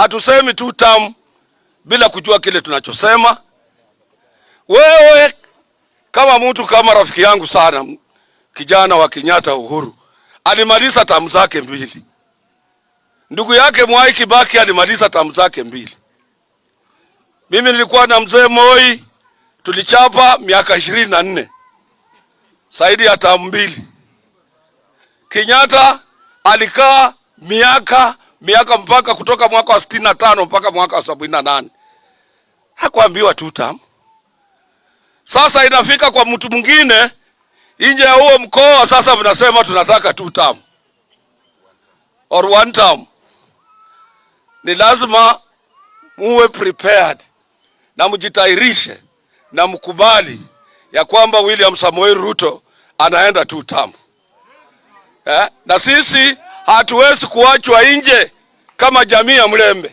Hatusemi two term bila kujua kile tunachosema. Wewe kama mtu, kama rafiki yangu sana, kijana wa Kenyatta Uhuru alimaliza term zake mbili. Ndugu yake Mwai Kibaki alimaliza term zake mbili. Mimi nilikuwa na mzee Moi, tulichapa miaka 24, zaidi ya term mbili. Kenyatta alikaa miaka mpaka kutoka mwaka wa 65 mpaka mwaka wa 78, hakuambiwa two term. Sasa inafika kwa mtu mwingine nje ya huo mkoa, sasa mnasema tunataka two term or one term. Ni lazima muwe prepared na mjitayarishe na mkubali ya kwamba William Samoei Ruto anaenda two term. Eh? Na sisi hatuwezi kuachwa nje kama jamii ya Mulembe.